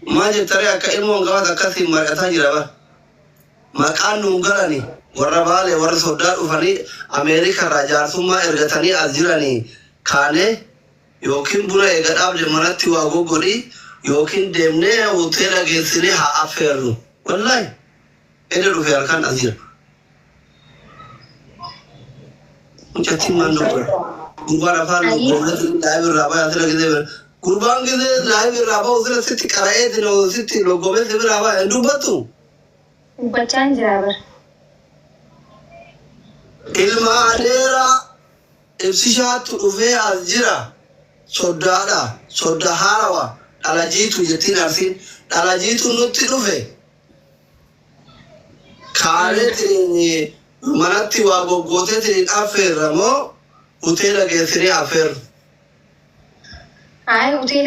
Maal jettaree akka ilmoon gabaas akkasiin mari'ataa jira bar. Maqaan nuun galani warra Baalee warra soddaa dhufanii Ameerikarraa jaarsummaa ergatanii as jiranii kaanee yookiin buna eega dhaabde manatti waa goggodhi yookiin deemnee hoteela geessinee haa affeerru. Wallaahi eda dhufe halkan as jira. Mucattiin maal dubbata? Gurbaan afaan loggoomeetiin live irraa baya sila gizee bira. Gurbaan gizee live irraa bahu sila sitti qara'eetiin sitti loggomee si biraa baya hin dubbattu. Dubbachaan jira bar. Ilma adeeraa ibsishaattu dhufee as jira. Soddaadha. Sodda haarawa. Dhala jiitu jettiin Arsiin. Dhala jiitu nutti dhufe. Kaaneetiin manatti waa goggooteetiin affeerra moo hoteela geessinee affeerru? Ayi hoteela.